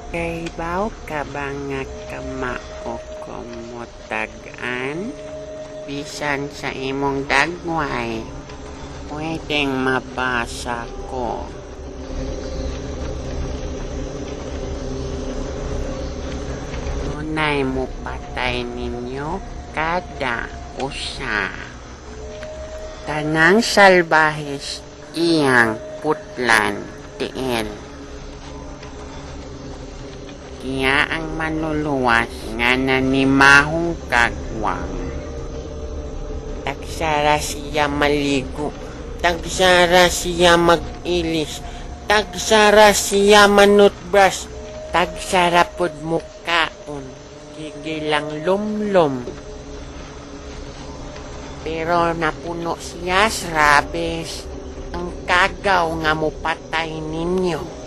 Kahibaw ka ba nga kamao ko motag-an? Bisan sa imong dagway, pwedeng mabasa ko. Dunay mopatay ninyo kada usa. Tanang salbahes iyang putlan tiil. Siya ang manluluwas nga nanimahong kagwang. Tagsara siya maligo, tagsara siya mag-ilis, tagsara siya manutbrush, tagsara pod mukaon, sige lang lumlom. Pero napuno siya sa rabes, ang kagaw nga mupatay ninyo.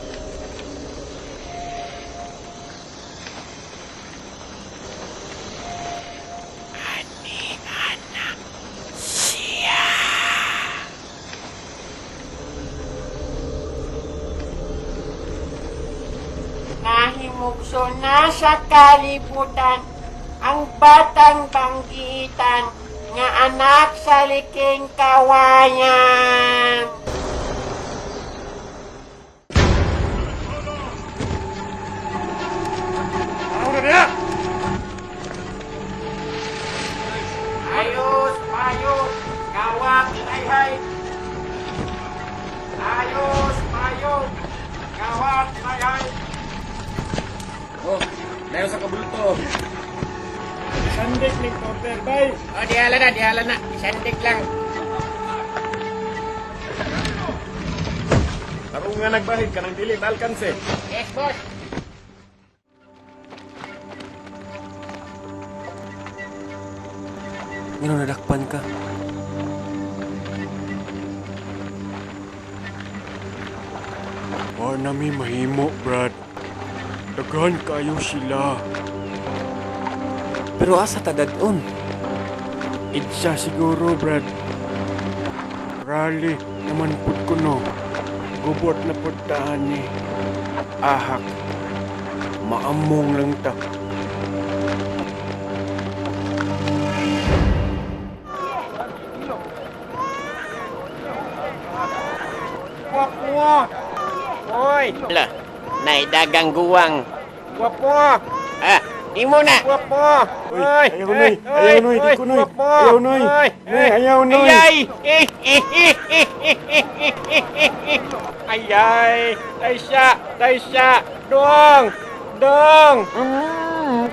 Ani anak siya. Nahimugso na sa kalibutan ang batang banggitan nga anak sa liking kawayan. Ayos, payo, gawang hay. Ayos, payo, gawang hay. Oh, layo sa kabulto. Sandik ning order, bay. Oh, dihala na, dihala na. Isandig lang. Tarong nga nagbahid ka ng dili alkanse. Yes, boss. Ngano nadakpan ka? Wa nami mahimo, Brad. Daghan kayo sila. Pero asa ta dad-on? Idsa siguro, Brad. Rally naman pud ko no. Gubot na pud ta ani. Ahak. Maamong lang ta. Wapo! Oy! La, naidagang guwang. Wapo! Ah, imo na! Wapo! Uy, ayaw noy, ayaw noy, di ko noy. Ayaw noy. Noy, ayaw noy. Ayay! Ayay! Tay siya! Tay siya! Dong! Dong!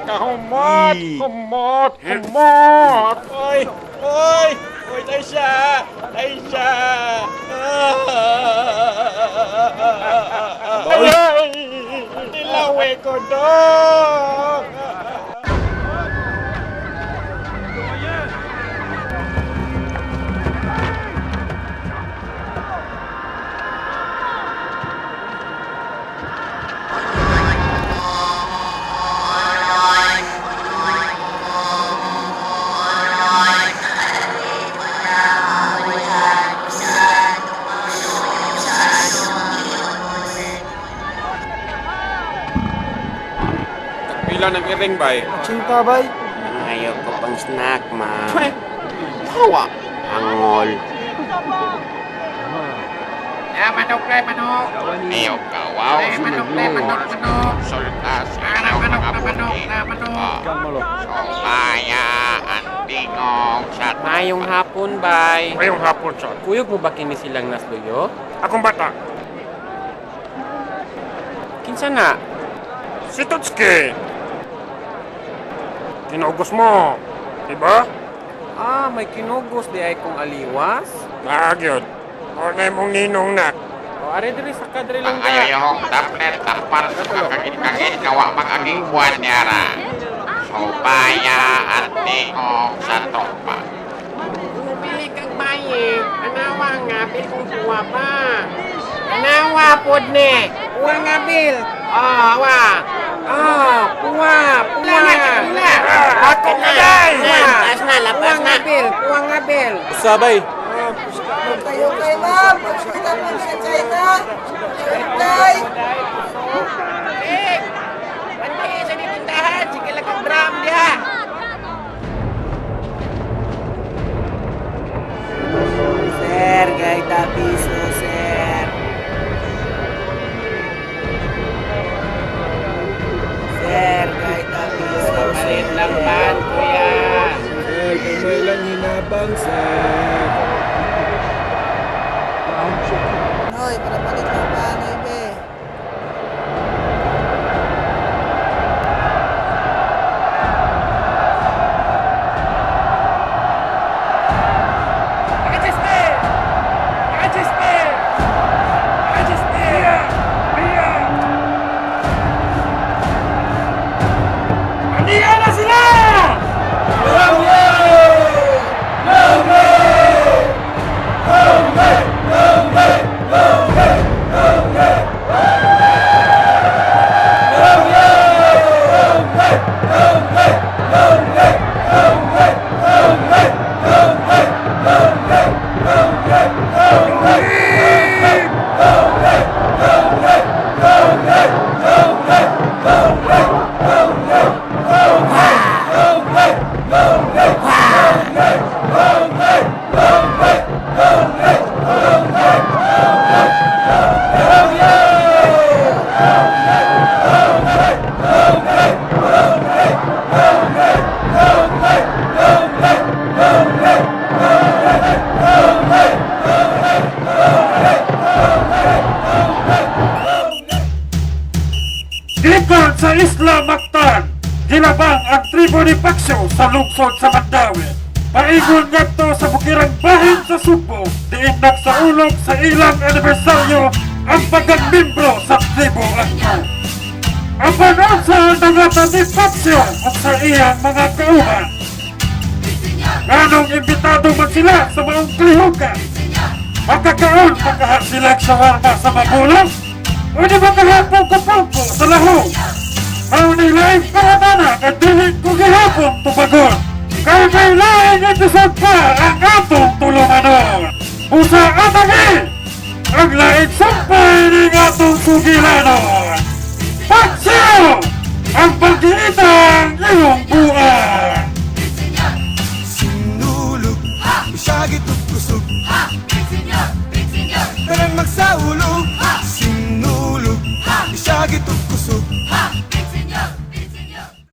Kahumot! Humot! Humot! Oy! Oy! Oy, tay siya! Tay siya! Ay! Nilawi ko, dong! Pila ng iring, bay. Cinta bay. Ayaw ko pang snack, ma. Hawa. Angol. Ah, manok pre, manok. Ayaw ka, wow. Pre, manok pre, manok, manok. Sultas, Ah, ayaw manok, mga na manok, puti. na manok. Sumaya ang tingog sa Mayong hapon bay. Ngayong hapon, son. Kuyog mo ba kini silang nasluyo? Akong bata, Kinsa na? si Totski. Kinugos mo, diba? Ah, may kinugos di ay kong aliwas. Nagyod. O na imong ninong nak. O are diri sa kadre lang Ang ka. ayaw tablet takpan kakagit-kagit gawa magaging buwan niara. Supaya ang tingog sa tropa. Bumili kang baye. Anawa nga, bil kong kuha pa. Anawa pod ne. Kuha nga bil. Ah, wa. Ah, kuha, kuha. Pula. Ako ka day! Lapas na, lapas na. Bil, kuha nga bil. Sabay. Tayo kay ma'am, pagkita po sa China. Tay! Isla Mactan, gilabang ang tribo ni Paxio sa lungsod sa Mandaue. Paingon ngadto sa bukirang bahin sa Sugbo, diin nagsaulog sa ilang anibersaryo ang pagkagmimbro sa tribo adto. Apan unsa ang dangatan ni Paxio ug sa iyang mga kauban? Nganong imbitado man sila sa maong klihukan? Makakaon pagkaha sila shawarma sa magulang? O di ba kahapon kupungko sa lahong? Ang nilaing pangatana at dili ko gihapon tubagon. Kay may laing episode pa ang atong tulumanon. Busa atagi! Ang laing sampay ning atong sugilanon. Paksiw! Ang paggiitang iyong buwan! Sinulog, isagit ug kusog. Tanang magsaulog.